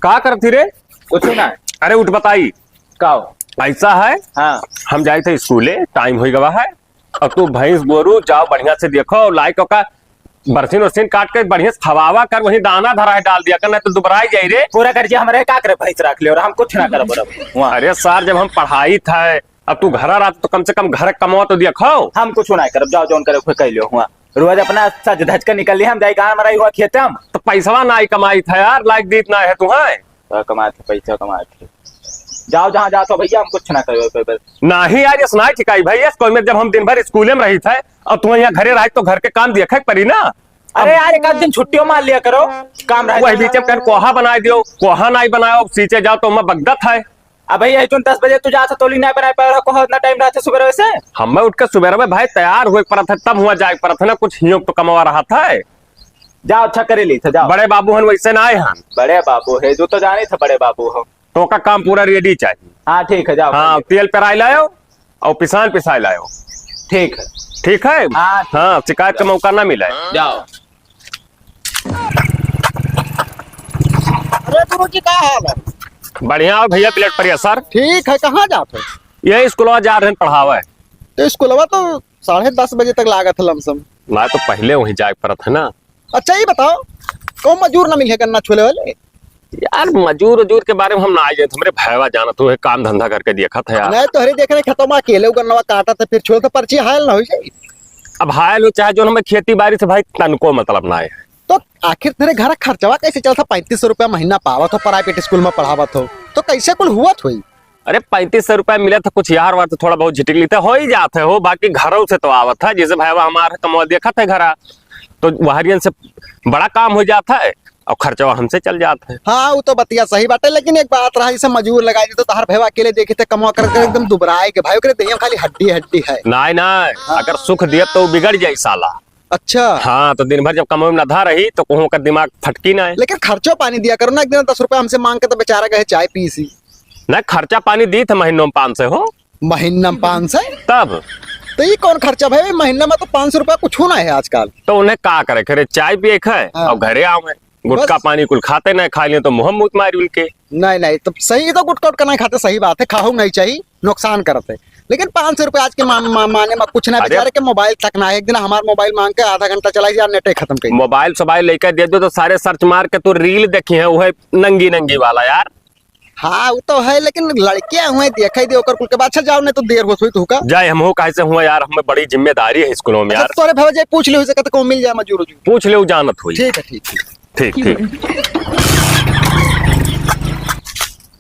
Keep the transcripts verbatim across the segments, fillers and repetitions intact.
का करत ही रे? कुछ ना। अरे उठ बताई। का हो? ऐसा है, हाँ। हम जाइत है स्कूले, टाइम होइ गवा है, और तू भैंस गोरू जाओ बढ़िया से देखो, लाइक ओका बरसीन उरसीन काट के बढ़िया से खवावा कर, वहीं दाना धरा है डाल दिया कर, नहीं तो दुबराई जाई रे। पूरा खर्चा हमरे का करे, भैंस रख ले और हम कुछ ना करब वहाँ। अरे सर, जब हम पढ़ाइत है, अब तू घरा रहत तो कम से कम घर कमवा तो देखो। हम कुछ ना करब, जाओ जौन करे उहे कह लियो हुआ। रोज अपना सज धज के निकल लिया, हम जाई गाँव मराई हुआ खेते हम। तो पैसवा ना आई कमाइत है यार, लाइक दीत ना है तू है। तो कमात है, पैसा कमात है। जाओ जहाँ जात हो भैया, हम कुछ ना करबे, कोई बस। नाही यार, यस ना ठिकाई भाई, यस कोई में जब हम दिन भर स्कूले में रहित है और तू यहाँ घरे रहित तो घर के काम देखे के पड़ी ना। अरे यार, एक आध दिन छुट्टियों मार लिया करो, काम रहे वही तो। बीच में कर कोहा बनाए दियो, कोहा नहीं बनाओ, सींचे जाओ तो मैं बगदत है। अब भैया, तुम दस बजे तू जात हो, तोली नहीं बनाए पाए रहो, कोहा उतना टाइम रहते सुबह से। हमें उठ के सुबह में भाई तैयार हुए पड़त है, तब हुआ जाए पड़त है ना, कुछ हियों तो कमवा रहा था। जाओ, अच्छा करे ली था, जाओ। बड़े बाबू हन वैसे ना आए हन। बड़े बाबू है, जो तो जाने थे बड़े बाबू हो। तो का काम पूरा रेडी चाहिए। हाँ, ठीक है, जाओ, हाँ, कर लो। तेल पेराई लायो और पिसान पिसाई लायो। ठीक है। ठीक है? हाँ, ठीक हाँ, है। शिकायत का मौका ना मिले। जाओ। अरे गुरु जी, का हाल है? बढ़िया हो भैया, ब्लड प्रेशर। ठीक है, कहाँ जात है? यही स्कूलवा जा रहे हैं पढ़ावे। तो स्कूलवा तो साढ़े दस बजे तक लागत है लमसम। ना तो पहले वहीं जाए पड़त है ना। अच्छा, ये बताओ, कौन मजूर ना मिले गन्ना छोले वाले? यार, मजूर उजूर के बारे में हम ना आए जाए, हमरे भैवा जानत हुए काम धंधा करके देखत है यार। नहीं तो हरे देख रहे खेतों में अकेले गन्नवा काटत है, फिर छोले तो पर्ची हायल ना हो जाए। अब हायल हो चाहे जो, हमें खेती बाड़ी से भाई तनको मतलब ना है। तो आखिर तेरे घर खर्चवा कैसे चलता? पैंतीस सौ रुपया महीना पावत हो, प्राइवेट स्कूल में पढ़ावत हो, तो कैसे कुल हुआ थोई? अरे, पैंतीस सौ रुपया मिले था, कुछ यार वार तो थोड़ा बहुत झिटिक लेते हो ही जात है हो, बाकी घरों से तो आवत है। जैसे भाई हमारे कमवा देखत है घरा, तो वहरियन से बड़ा काम हो जात है और खर्चवा हमसे चल जात है। हाँ, वो तो बतिया सही बात है, लेकिन एक बात रहा, जैसे मजूर लगाई दी तो तहार भैया अकेले देखे थे कमवा कर, कर एकदम दुबराए के भाई, ओकरे देहिया में खाली हड्डी हड्डी है। नहीं, नहीं, हाँ। अगर सुख दिया तो बिगड़ जाए साला। अच्छा। हाँ, तो दिन भर जब कमवे में नधा रही, तो कहूँ का दिमाग फटकी ना है। लेकिन खर्चो पानी दिया करो ना, एक दिन दस रुपया हमसे मांग के तो बेचारा कहे चाय पी सी। ना, खर्चा पानी दी थे महीनों में पाँच सौ हो। महीना में पाँच सौ? तब? तो ये कौन खर्चा भाई, महीना में तो पाँच सौ रुपया कुछ होना है आजकल। तो उन्हें का करे, करे चाय पिए खाए हाँ। और घरे आवे, गुटखा बस। पानी कुल खाते ना, खा लिए तो मुँह मुँह मारी उनके। नहीं, नहीं, तो सही तो गुटखा उटखा नहीं खाते, सही बात है, खाहू नहीं चाहिए, नुकसान करते। लेकिन पाँच सौ रुपया आज के मा-, मा-, माने में कुछ ना, अरे बेचारे के मोबाइल तक ना है। एक दिन हमार मोबाइल मांग के आधा घंटा चलाई, यार नेटे खत्म कर। मोबाइल सोबाइल लेके दे दो तो सारे सर्च मार के तू रील देखी है, वो है नंगी नंगी वाला यार। हाँ, वो तो है, लेकिन लड़के हुए देखे दे ओकर कुल के बाद। अच्छा जाओ, नहीं तो देर होत होई तो का। जाए हम हो, कैसे हुआ यार, हमें बड़ी जिम्मेदारी है स्कूलों में अच्छा, यार। तोरे भैया जाए पूछ ले, हो सके तो कहूँ मिल जाए मजूर उजूर। पूछ ले, वो जानत होई। ठीक है, ठीक है। ठीक, ठीक।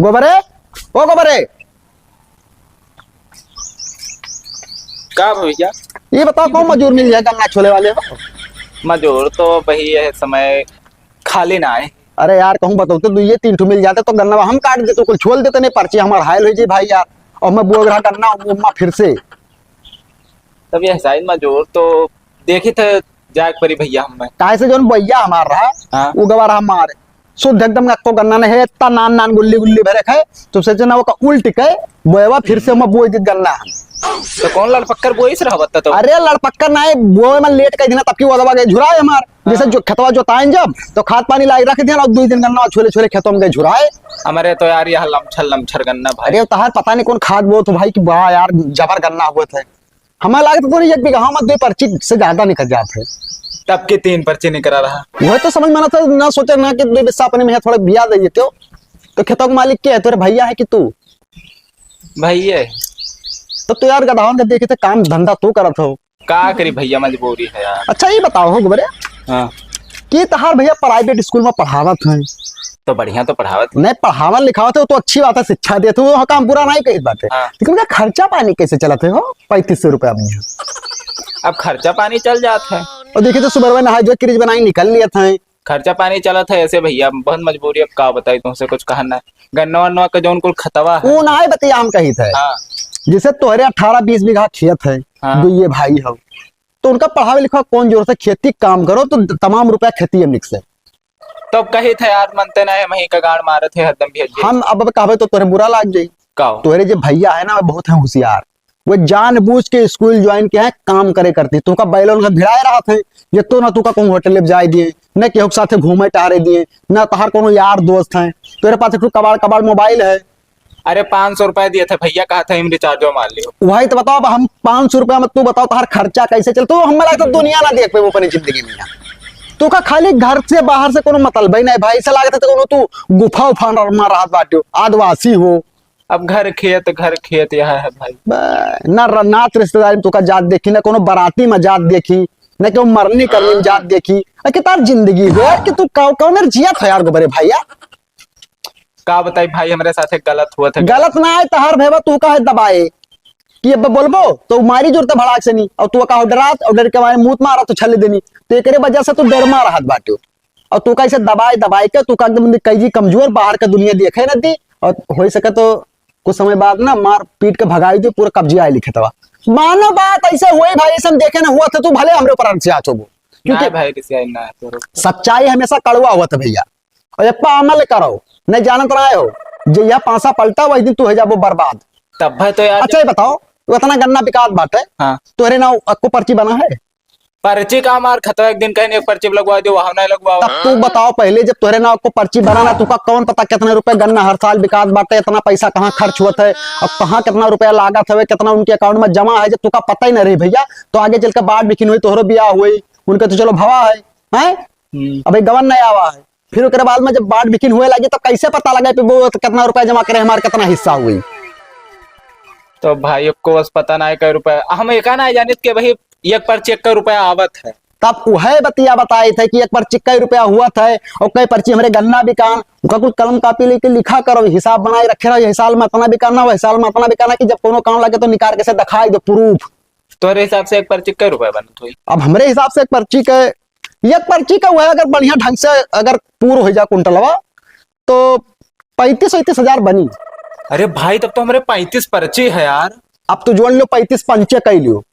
गोबरे, ओ गोबरे। का भैया? ये बताओ, कौन मजूर मिल जाए गन्ना छोले वाले हो? मजूर तो वही है, समय खाली ना है। अरे यार, कहूँ बताओ तो दुइये तीन ठो मिल जाते तो गन्ना हम काट देते, कुल छोल देते, नहीं पर्ची हमार हायल हो जाए भाई यार। और मैं बोल रहा गन्ना, वो मैं फिर से। तब ये साइज मजूर तो देखी थे, जाए के परी भैया हमें। काहे से जौन भैया हमार रहा, हाँ। वो गवा रहा हमार। शुद्ध एकदम अक्को गन्ना नहीं है, इतना नान नान गुल्ली गुल्ली भरे खाए, तो सोचे ना ओका उल्ट के बोएवा फिर से हम बोए दे गन्ना। तो कौन लड़पक्कर बोइस रहा बता तो? अरे लड़पक्कर ना है, बोए में लेट कर देना, तब की वो गवा गए झुराए हमार। जैसे हाँ। जो खेतवा जोताएं जब, तो खाद पानी लाए रख दिया और दो दिन गन्ना छोले छोले खेतों में गए झुराए। हमारे तो यार यह लमछर लमछर गन्ना भाई। अरे तहार पता नहीं कौन खाद बोत हो भाई कि वाह यार जबर गन्ना हुआ था। हमें लागत पूरी एक बीघा में दो पर्ची से ज्यादा निकल जात है। तब के तीन पर्ची निकला रहा। वह तो समझ में ना था, ना सोचा ना कि दो बिस्सा अपने में है, थोड़ा बिया दे देते हो। तो खेतों के मालिक के है, तोरे भैया है कि तू? भैया है। तो तू यार गधावन के देखे थे, काम धंधा तू करत हो। का करी भैया, मजबूरी है यार। अच्छा ये बताओ हो गोबरे, हाँ। कि तहार भैया प्राइवेट स्कूल में पढ़ावत हैं, तो बढ़िया तो पढ़ावत। नहीं, पढ़ावन लिखावत है, वो तो अच्छी बात है, शिक्षा देते हो, वो काम बुरा नहीं कही बात है। हाँ। लेकिन उनका खर्चा पानी कैसे चलत है हो पैंतीस सौ रुपया में? अब खर्चा पानी चल जात है। और देखिए तो सुबह में नहाए धोए, क्रीज बनाई निकल लिया था। खर्चा पानी चलत है ऐसे भैया, बहुत मजबूरी, अब का बताई तुमसे, कुछ कहना है। गन्ना वन्ना का जौन कुल खतवा है। वो ना है बतिया हम कही थे। हाँ। जैसे तोहरे अठारह बीस बीघा खेत है, हाँ। दो ये भाई हो, तो उनका पढ़ावे लिखावे कौन जोर से, खेती काम करो तो तमाम रुपया खेती में निकसे। तब कही थे यार, मनते ना है, वहीं का गाड़ मारे थे हरदम भेज दे। हम अब, अब कहबे तो तोरे बुरा लाग जाई। का हो? तोरे जे भैया है ना, बहुत है होशियार। वो जानबूझ के स्कूल ज्वाइन किहे हैं, काम करे करती। तोका बैलों का भिड़ाए रहत हैं, ये तो ना तोका कहूँ होटल ले जाए दिए, न केहू के साथे घूमे टहरे दिए, न तहार कोनो यार दोस्त हैं। तोरे पास एक ठो कबाड़ कबाड़ मोबाइल है। अरे, पाँच सौ रुपया दिए थे भैया, कहा था हम रिचार्जो मार लियो। वही तो बताओ, अब हम पाँच सौ रुपया में, तू बताओ, तहार खर्चा कैसे चल? तो हमें लगता दुनिया ना देख पे वो अपनी जिंदगी में यार। तोका खाली घर से बाहर से कोनो मतलब ही नहीं भाई, ऐसा लगता तो कोनो तू गुफा उफा में रहत बाटे हो, आदिवासी हो। अब घर खेत, घर खेत यह है भाई। बे, ना र-, नात रिश्तेदारी में तोका जात देखी, ना कोनो बराती में जात देखी, ना केहू मरनी करनी में जात देखी। अरे, कि तार जिंदगी हो यार, कि तू कौ-, कौन मेर जियत हो यार, गोबरे भैया? का बताई भाई, हमरे साथे गलत हुआ था। गलत ना है, तहार भैया तू का है दबाए कि अब बोलबो तो मारी जोर त भड़ाक से नहीं, और तू का हो डरात, और डर के मारे मुंह मारा तो छल देनी। तो एकरे वजह से तू डर मार हाथ बाटे। और तू का ऐसे दबाए दबाए के तू का एकदम कई जी कमजोर, बाहर का दुनिया देखे न दी। और हो सके तो कुछ समय बाद ना मार पीट के भगाई दे, पूरा कब्जे आए लिखे तवा। मानो बात ऐसे हुई भाई, ऐसे हम देखे ना हुआ था, तू भले हमरे ऊपर अंसियात होबो। क्योंकि ना भाई, रिसियाई ना है तोरो। सच्चाई हमेशा कड़वा हुआ था भैया। और यप्पा अमल करो, नहीं जानत रहे हो, जे यह पासा पलटा वही दिन तू हो जाबो बर्बाद। तब भाई तो यार। अच्छा, ये बताओ, तू इतना गन्ना बिकात बाटे, हाँ। तोहरे नाव अक्को पर्ची बना है? पर्ची का मार खतवा, एक दिन कहीं एक पर्ची लगवा दो, वहां नहीं लगवाओ। तब तू बताओ पहले, जब तोहरे नाव को पर्ची बना ना, तुका कौन पता कितने रुपए गन्ना हर साल बिकात बाटे, इतना पैसा कहाँ खर्च होत है, और कहाँ कितना रुपया लागत हवे, कितना उनके अकाउंट में जमा है, जब तुका पता ही नहीं रही भैया, तो आगे चल के बाढ़ बिखिन हुई, तोहरो बियाह हुई, उनके तो चलो भवा है, हैं? हम्म। अबे गवन नहीं आवा है, फिर ओकरे बाद में जब बाढ़ बिखिन हुए लगी, तब कैसे पता लगे कि वो कितना रुपया जमा करे, हमार कितना हिस्सा हुई? तो भाई, को बस पता ना है कै रुपया, हम एका ना जानित कि भाई, एक पर्ची एक रुपया आवत है। तब उहे बतिया बताए थे कि एक पर्ची कै रुपया हुआ था और कै पर्ची हमरे गन्ना बिकान, उनका कुल कलम कापी लेके लिखा करो, हिसाब बनाए रखे रहो, ये साल में इतना बिकाना, वह साल में इतना बिकाना, कि जब कोनो काम लगे तो निकाल के से दिखाई दो प्रूफ। तोरे हिसाब से एक पर्ची कै रुपया बनत होई? अब हमरे हिसाब से एक पर्ची के, एक पर्ची का हुआ है, अगर बढ़िया ढंग से अगर पूर हो जाए कुंटलवा, तो पैंतीस वैंतीस हजार बनी। अरे भाई, तब तो हमरे पैंतीस पर्ची है यार। अब तू जोड़ लो, पैंतीस पंचे कह लियो।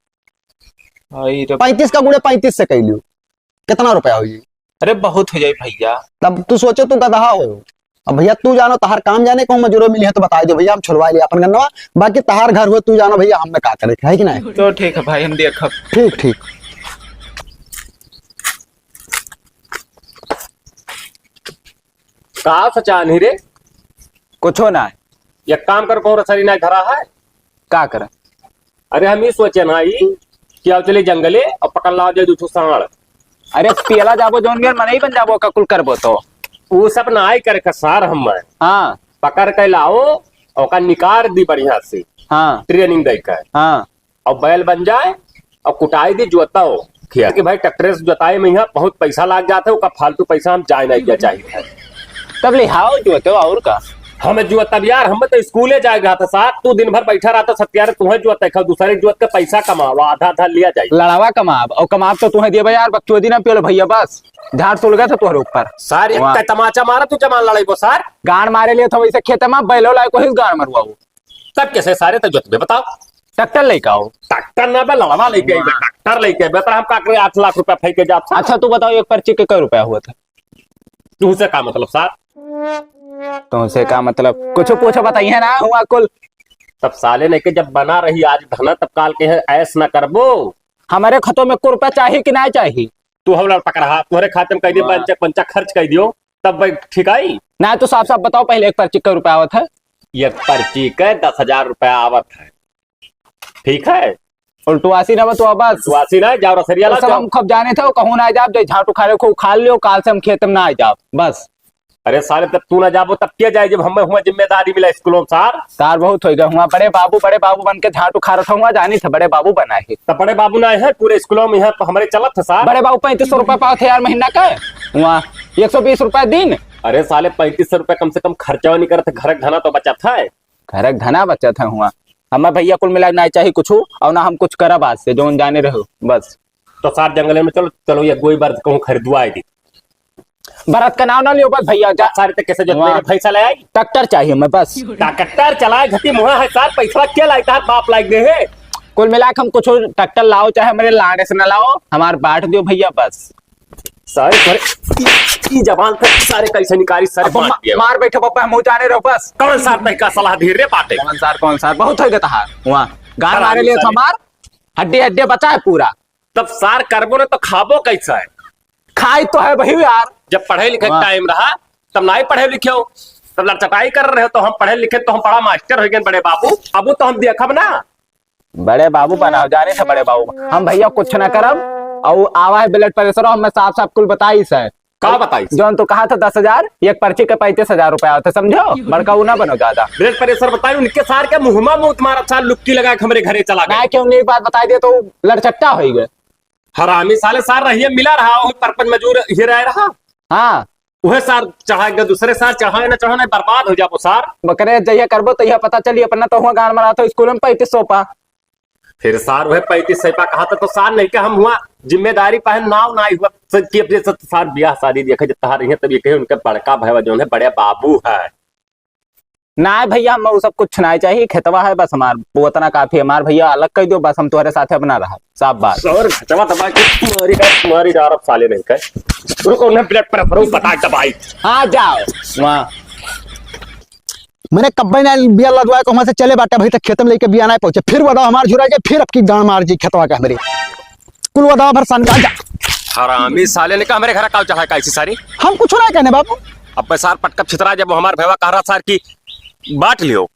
आई रे। पैंतीस का गुणे पैंतीस से कह लियो, कितना रुपया हो जी? अरे, बहुत हो जाई भैया। तब तू सोचो, तू गदहा हो। अब भैया, तू जानो, तहार काम जाने, कहूँ मजूरो मिली है तो बताई दो भैया, हम छुड़वा लिया अपन गन्नवा। बाकी तहार घर हो, तू जानो भैया, हम में का करे, है कि नहीं? तो ठीक है भाई, हम देखब। ठीक, ठीक। का सचानी रे? कुछो ना। एक काम कर, कौन रसरी ना धरा है? का कर? अरे, हम ई सोचे ना ई कि आओ चले जंगले और पकड़ लाओ जाए दू ठो सांड़। अरे, पियला जाबो जौन बियर मनई बन जाबो, का कुल करबो तो। ऊ सब ना आई करे का सार हम। हाँ। पकड़ के लाओ और ओका निकार दी बढ़िया से। हाँ। ट्रेनिंग दे के। हाँ। और बैल बन जाए और कुटाई दी जोताओ। खेत कि भाई ट्रैक्टर से जोताई में यहाँ बहुत पैसा लाग जात है, ओका फालतू पैसा हम जाए नहीं दिया चाहिए। तब ले हाओ जोतो और का। हम जोतब यार, हम तो स्कूले जाए रहा था साथ, तू दिन भर बैठा रहता सत्यारे, तुम्हें जोत देखा, दूसरे जोत का पैसा कमावा, आधा आधा लिया जाए। लड़ावा कमाब और कमाब तो तुम्हें दिए यार, बकचोदी ना पियो भैया, बस झाड़ सुलगा था तुम्हारे ऊपर। सारे वाह। एक तमाचा मारा तू जमान लड़ाई को सार। गाड़ मारे लिए था वैसे खेत में बैलो लाए को ही गाड़ मरवाओ। तब कैसे सारे तक जोतबे बताओ? ट्रैक्टर लेके आओ। ट्रैक्टर ना बे, लड़वा लेके आइबे, हाँ। ट्रैक्टर लेके आइबे, पर हम का करे आठ लाख रुपया फेंके जात सार। अच्छा, तू बताओ, एक पर्ची के कै रुपया हुआ था? तुमसे का मतलब सार? तुमसे का मतलब? कुछ पूछो, बताइए ना, हुआ कुल। तब साले ने के जब बना रही आज धना, तब काल के है ऐस ना करबो। हमारे खतों में को रुपया चाही कि ना चाही? तू हवलदार पकड़हा, तोहरे खाते में कह दियो, वाह। पंचा, पंचा खर्च कह दियो, तब भाई ठीक आई? ना, तो साफ साफ बताओ, पहले एक पर्ची कै रुपया आवत है? एक पर्ची के दस हजार रुपया आवत है, ठीक है? उल्टवासी ना बतुआ बस। उल्टवासी ना, जाओ रसरिया तो ला, सब जाओ। हम खूब जाने थे, कहूँ ना जाब, जाए झाटू खा ले, खूब खा लियो, काल से हम खेत में ना आ जाब, बस। अरे साले, तब तू ना जाबो, तब के जाए, जब हमें हुआ जिम्मेदारी मिला स्कूलों में सार? सार बहुत हो गए हुआ, बड़े बाबू, बड़े बाबू बन के झाटू खा रहा हुआ, जानी थे, बड़े बाबू बना है। तब बड़े बाबू ना है, पूरे स्कूलों में यहाँ हमारे चलत है सार। बड़े बाबू पैंतीस सौ रुपया पावत है यार महीना का, हुआ एक सौ बीस रुपया दिन। अरे साले, पैंतीस सौ रुपया कम से कम खर्चा नहीं करत है, घर का धना तो बचत है। घर का धना बचत है हुआ, हमें भैया कुल मिला ना चाहिए कुछ, और ना हम कुछ करब आज से, जौन जाने रहो बस। तो सार जंगल में चलो, चलो ये गोई बरत कहूँ खरीदवाए दी। बरत का नाम ना लियो बस भैया, जा। सारे ते कैसे जो वाह। मेरे भैंसा ले आई? ट्रैक्टर चाहिए मैं बस। ट्रैक्टर चलाए घटी मुहा है सार, पैसा क्या लाई तार बाप लाइक दे है? कुल मिला के हम कुछ ट्रैक्टर लाओ, चाहे हमारे लाड़े से ना लाओ, हमार बांट दियो भैया बस। सारे, सारे, ई, ई जबान से सारे कैसे निकारी, सारे अब बांट मा-, दिए। मार बैठे बाबा, हम जाने रहो बस। कौन सार तय का सलाह दे रे बाटे? कौन सार, कौन सार? बहुत हो गया तहार। वाह। गान मारे हरामी लिए साले। हमार हड्डी हड्डी बचा है पूरा। तब सार करबो न तो खाबो कैसा है? खाई तो है भाई यार। जब पढ़े लिखे वाह। टाइम रहा, तब नाहीं पढ़े लिखे हो, तब लड़चटाई कर रहे हो, तो हम पढ़े लिखे तो हम बड़ा मास्टर होइ गए बड़े बाबू। अब तो हम देखब ना। बड़े बाबू बनाओ, जाने से बड़े बाबू। हम भैया कुछ ना करब, और आवा है blood pressure, हमें साफ साफ कुल बताई से। का बताई? जौन तू कहा था दस हजार, एक पर्ची के पैंतीस हजार रुपया होता, समझो? बड़का ऊ ना बनो ज्यादा। Blood pressure बताई, उनके सार के मुँह मा मूत मारा, सार लुक्की लगा के हमरे घरे चला गए। ना, क्यों नहीं बात बताई दे तो लड़चट्टा होई गए। हरामी साले, सार रहिए मिला रहा, वही परपंच मजूर ही रह रहा। हाँ। वह सार चढ़ा के दूसरे सार चढ़ा ना चढ़ा ना, बर्बाद हो जाबो सार। बकरे जहिया करबो तहिया पता चली, अपना तो हुआ गान मरा तो स्कूल में पैंतीस सौ पा। फिर सार वह पैंतीस सौ पा कहा था, तो सार नहीं के हम हुआ जिम्मेदारी पहन नाव ना हुआ। सच की अपने सच सार ब्याह शादी देखे जब तहार रही है, तब ये कहे उनके बड़का भाई जो है बड़े बाबू है। ना भैया, हम वो सब कुछ ना चाहिए, खेतवा है बस हमार, वो उतना काफी है। हमार भैया अलग कह दो बस, हम तुम्हारे साथ अब ना रहा, साफ बात। और खेतवा दबा के तुम्हारी का, तुम्हारी जा रहा साले नहीं कहे। रुको, उन्हें blood pressure बता दबाई। आ जाओ। वहाँ मैंने कब्बे ना बिया लदवाए को हमसे चले बाटे, अभी तक खेत में लेके बिया ना पहुंचे, फिर वदा हमार झुरा जाए, फिर अब की गांड मार जी खेतवा का हमरे। कुल वदा भर सन का जा। हरामी साले ने कहा, हमरे घर का चढ़ा का इसी सारी? हम कुछ ना कहने बाबू। अब सार पटकब छितरा, जब हमार भैया कह रहा सार की बांट लियो।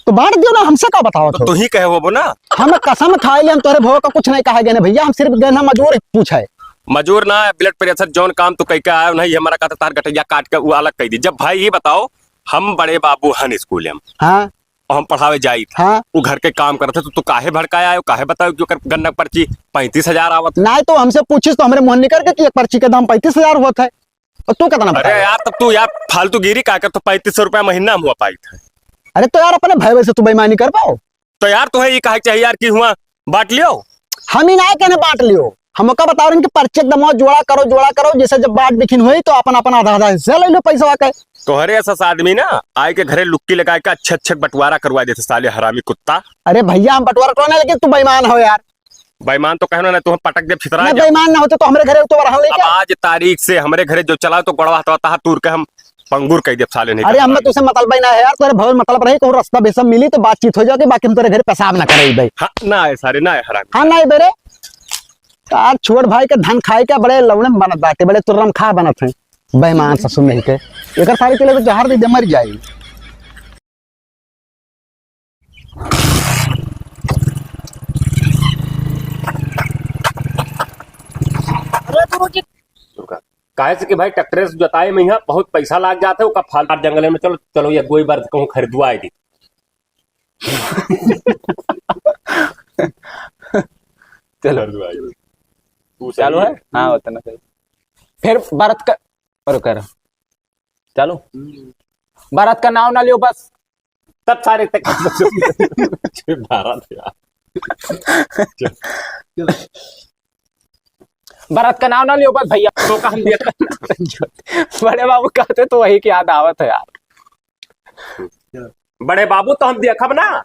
तो बांट दियो ना, हमसे का बताओ तो तो? तू ही कहे वो ना। हम कसम खाए ले, हम तोरे भैया का कुछ नहीं कहा गए ना भैया, हम सिर्फ गए ना मजूर पूछे। मजूर ना, blood pressure जौन काम तू कह के आयो नहीं, हमारा कहता तार गटैया काट के वो अलग कह दी। जब भाई ये बताओ, हम बड़े बाबू हन स्कूल में। हाँ। और हम पढ़ावे जाई। हाँ। वो घर के काम करते तो तू काहे भड़काया आयो, काहे बतायो कि ओकर गन्ना पर्ची पैंतीस हजार आवत? नहीं तो हमसे पूछिस तो हमरे मुँह निकल के कि एक पर्ची के दाम पैंतीस हजार होत है। और तू कितना अरे बताया? यार, तब तू यार फालतूगिरी का कर, तो पैंतीस सौ रुपया महीना हम हुआ पाई था। अरे तो यार, अपने भाई से तू बेईमानी कर पाओ? तो यार, तुम्हें ये कहे चाहिए यार कि हुआ बांट लियो। हम ही ना कहने बांट लियो, हम ओका बता रहे हैं कि पर्चे एकदम जोड़ा करो, जोड़ा करो, जैसे जब बांट बिखिन हुई तो अपन, अपन आधा, आधा हिस्सा ले लो पैसा के। तोहरे ऐसा आदमी ना आए के घरे लुक्की लगा के अच्छे, अच्छे बंटवारा करवा देते साले हरामी कुत्ता। अरे भैया, हम बंटवारा करवाना, लेकिन तू बेईमान हो यार। बेईमान तो कहना ना, तू हम पटक दे फितरा ना, जाओ। बेईमान ना होते तो हमरे घरे तो रहन ले अब क्या? आज तारीख से हमरे घरे जो चला तो गोड़वा हथवा तहा तूर के हम पंगुर कह दे साले नहीं अरे, कहना। हमें तुझसे मतलब ही ना है यार, तोरे भवन मतलब रही, कहूँ रास्ता बेसम मिली तो बातचीत हो जाओ कि बाकी हम तोरे घरे पेशाब ना करे भाई। हाँ, ना है सारे, ना है हरामी। हाँ, ना है बेरे। यार, छोट भाई के धन खाए के बड़े लौड़े बनत बाटे, बड़े तुर्रम खा बनत हैं। बेईमान ससुर नहीं के। एकर सारी के लिए तो जहर दे दे, मर जाई। अरे गुरु जी। रुका। काहे से कि भाई ट्रैक्टर से जोताई में यहाँ बहुत पैसा लाग जात है, ओका फालतू जंगल में चलो, चलो ये गोई बार कहूँ खरीदवाए दी। चलो। खरीदवाए दी। तू चालू सही है? हाँ, उतना सही। फिर बरत का, और कर। चालू। हम्म। बरत का नाव ना लियो बस। तब सारे तक भारत यार। बरत का नाव ना लियो बस भैया। तो का हम देखब? बड़े बाबू कहते तो वही की याद आवत है यार। बड़े बाबू तो हम देखब ना।